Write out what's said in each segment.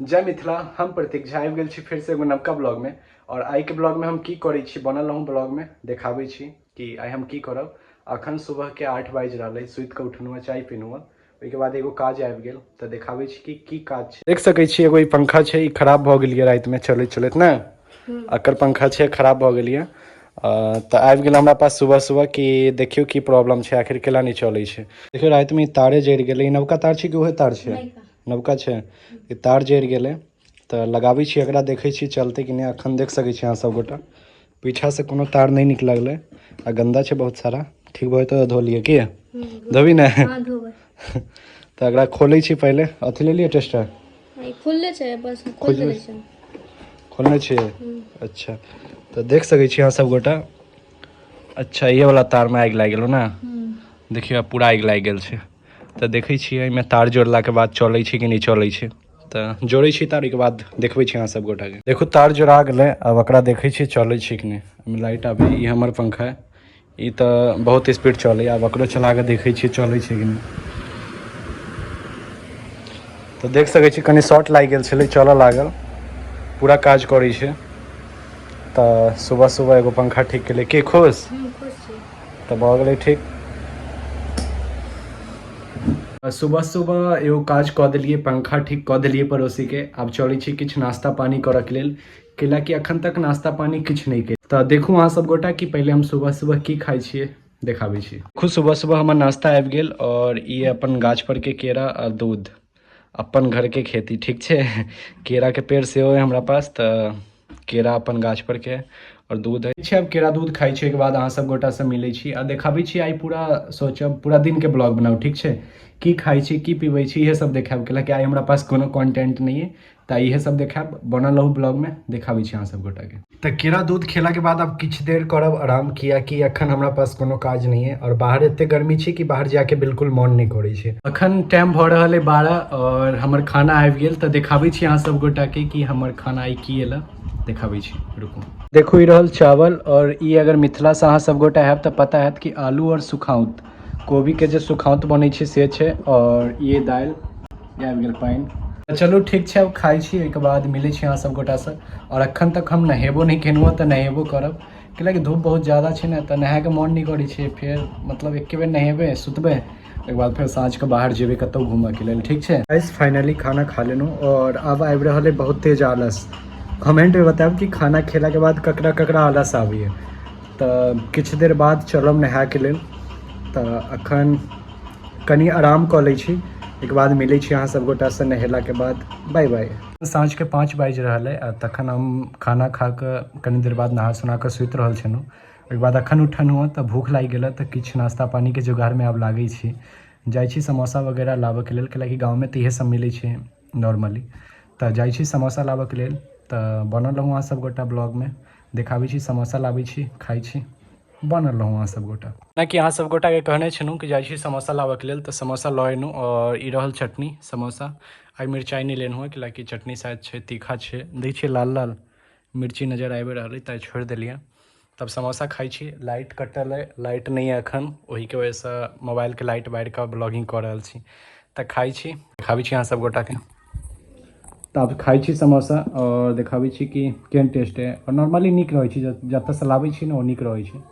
जय मिथिला। हम प्रतीक झा आबि गेल छी फेरसँ एगो नवका ब्लॉगमे। और आइके ब्लॉगमे हम की करै छी, बनल रहूँ ब्लॉगमे, देखाबै छी कि आइ हम की करब। अखन सुबहके 8 बाजि रहल अइ, सुति कऽ उठलहुँ हँ, चाय पीलहुँ हँ, ओहिके बाद एगो काज आबि गेल तऽ देखाबै छी कि की काज छै। देख सकै छी एगो ई पंखा छै, ई खराब भऽ गेल यऽ रातिमे चलैत चलैत ने, एकर पंखा छै खराब भऽ गेल यऽ। तऽ आबि गेल हमरा पास सुबह सुबह कि देखियौ की प्रॉब्लम छै, आखिर केला नहि चलै छै। देखियौ रातिमे ई तारे जरि गेलै। ई नवका तार छै कि उहे तार छै? नवका छै। ई तार जरि गेलै तऽ लगाबै छी एकरा, देखै छी चलतै कि नहि। अखन देख सकै छी अहाँ सब गोटा, पीछा से कोनो तार नहि नीक लगलै आ गन्दा छै बहुत सारा। ठीक भऽ जेतै तऽ धो लिअ। की धोबी ने? तऽ एकरा खोलै छी पहिले। अथी लेलियै टेस्टर? खुलले छै, बस खोल देले छै। खोलने छियै? अच्छा, तऽ देख सकै छी अहाँ सब गोटा। अच्छा, ये वाला तारमे आगि लागि गेलो ने? देखियौ पूरा आगि लागि गेल छै। तऽ देखै छियै एहिमे तार जोड़लाके बाद चलै छै कि नहि चलै छै। तऽ जोड़ै छी तार, ओहिके बाद देखबै छी अहाँ सब गोटाके। देखू तार जोड़ा गेलै, आब एकरा देखै छियै चलै छै कि नहि। एहिमे लाइट आबै। ई हमर पंखा है, ई तऽ बहुत स्पीड चलै। आब एकरो चला कऽ देखै छियै चलै छै कि नहि। तऽ देख सकै छी कनि शॉर्ट लागि गेल छलै, चलऽ लागल, पूरा काज करै छै। तऽ सुबह सुबह एगो पंखा ठीक केलै। के खुश? तऽ भऽ गेलै ठीक। सुबह सुबह एगो काज कऽ देलियै, पंखा ठीक कऽ देलियै पड़ोसीके। आब चलै छी किछु नाश्ता पानी करऽके लेल, कैलाकि अखन तक नाश्ता पानी किछु नहि केलियै। तऽ देखू अहाँ सब गोटा कि पहिले हम सुबह सुबह की खाइ छियै, देखाबै छी। खूब सुबह सुबह हमर नाश्ता आबि गेल और ई अपन गाछ पर के केरा आ दूध, अपन घर के खेती। ठीक छै, केरा के पेड़ सेहो है हमरा पास, तऽ केरा अपन गाछ पर के और दूध है छै। आब केरा दूध खाइ छी, ओहिके बाद अहाँ सब गोटा से मिलै छी आ देखाबै छी। आइ पूरा सोचब पूरा दिन के ब्लॉग बनाउ। ठीक छै, की खाइ छी की पीबै छी इहे सब देखायब, कैलाकि आइ हमरा पास कोनो कंटेंट नहीं है, तऽ इहे सब देखायब। बनल रहू ब्लॉग में, देखाबै छी अहाँ सब गोटा के। तऽ केरा दूध खेला के बाद आब किछु देर करब आराम, कियाकि अखन हमरा पास कोनो काज नहीं है और बाहर एते गर्मी छै कि बाहर जाके बिल्कुल मन नहीं करै छै। अखन टाइम भऽ रहल है 12 और हमर खाना आबि गेल। तऽ देखाबै छी अहाँ सब गोटा के कि हमर खाना आइ की एल, देखाबै छी, रुकू। देखू ई रहल चावल और ई अगर मिथिला से अहाँ सब गोटा हैब तऽ पता हैत कि आलू और सुखौंत, कोबी के जे सुखौंत बनै छै से छै। और ये दालि, आबि गेल पानि। चलू ठीक छै, आब खाइ छी, ओहिके बाद मिलै छी अहाँ सब गोटासँ। आओर अखन तक हम नहेबो नहि केलहुँ हँ, तऽ नहेबो करब, कैलाकि धूप बहुत ज्यादा छै ने, तऽ नहायके मोन नहि करै छै। फेर मतलब एके बेर नहेबै, सुतबै, ओहिके बाद फेर साँझके बाहर जेबै कतहु घूमऽके लेल। ठीक छै गाइस, फाइनली खाना खा लेलहुँ आओर आब आबि रहल है बहुत तेज आलस। कमेंटमे बतायब कि खाना खेलाके बाद ककरा ककरा आलस आबैए। तऽ किछु देर बाद चलब नहायके लेल, तऽ अखन कनि आराम कऽ लै छी, ओहिके बाद मिलै छी अहाँ सब गोटासँ नहेलाके बाद। बाय बाय। साँझके 5 बाजि रहल अइ आ तखन हम खाना खा कऽ कनि देर बाद नहा सोना कऽ सुति रहल छलहुँ। ओहिके बाद अखन उठलहुँ हँ तऽ भूख लागि गेल, तऽ किछु नाश्ता पानीके जोगाड़मे आब लागै छी। जाइ छी समोसा वगैरह लाबऽके लेल, कैलाकि गाँवमे तऽ इएह सब मिलै छै नॉर्मली। तऽ जाइ छी समोसा लाबऽके लेल। तऽ बनल रहू अहाँ सब गोटा ब्लॉगमे, देखाबै छी समोसा लाबै छी, खाइ छी। बनल रहू अहाँ सब गोटा। जेनाकि अहाँ सब गोटाके कहने छलहुँ कि जाइ छी समोसा लाबऽके लेल, तऽ समोसा लऽ एलहुँ और ई रहल चटनी समोसा। आइ मिरचाइ नहि लेलहुँ हँ, कैलाकि चटनी शायद छै तीखा छै, दै छियै लाल लाल मिर्ची नजर आबि रहल अइ, तऽ छोड़ि देलियै। तब समोसा खाइ छी। लाइट कटल अइ, लाइट नहि अइ एखन, ओहिके वजहसँ मोबाइलके लाइट बारि कऽ ब्लॉगिंग कऽ रहल छी। तऽ खाइ छी, देखाबै छी अहाँ सब गोटाके। तऽ आब खाइ छी समोसा और देखाबै छी कि केहन टेस्ट है। और नॉर्मली नीक रहै छै, जतऽसँ लाबै छी ने ओ नीक रहै छै।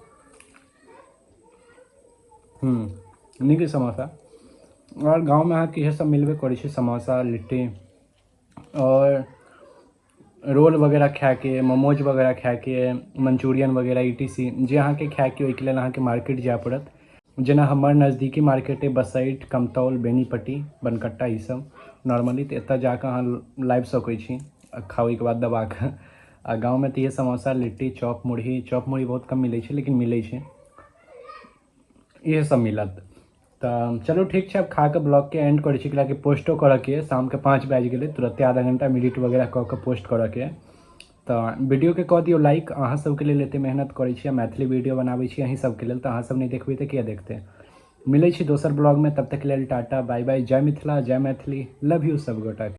नीक है समोसा। और गाँवमे अहाँके इएह सब मिलबे करै छै, समोसा लिट्टी और रोल वगैरह खायके, मोमोज वगैरह खायके, मंचूरियन वगैरह ई टी सी जे अहाँके खायके ओहिके लेल अहाँके मार्केट जाय पड़त। जेना हमर नजदीकी मार्केट अइ बसैठ, कमतौल, बेनीपट्टी, बनकट्टा, ई सब नॉर्मली। तऽ एतऽ जाकऽ अहाँ लाबि सकै छी आ खाउ ओहिके बाद दबाकऽ। आ गाँवमे तऽ इएह समोसा लिट्टी चॉप मुरही, चॉप मुरही बहुत कम मिलै छै लेकिन मिलै छै, इएह सब मिलत। तऽ चलू ठीक छै, आब खा कऽ ब्लॉगके एंड करै छी, कैलाकि पोस्टो करऽके अइ। शामके 5 बाजि गेलै, तुरते आधा घंटामे एडिट वगैरह कऽ कऽ पोस्ट करऽके अइ। तऽ वीडियोके कऽ दियौ लाइक, अहाँ सबके लेल एते मेहनत करै छी आ मैथिली वीडियो बनाबै छी अहीं सबके लेल, तऽ अहाँ सब नहि देखबै तऽ के देखतै। मिलै छी दोसर ब्लॉगमे, तब तक लेल टाटा बाय बाय, जय मिथिला जय मैथिली, लव यू सब गोटाके।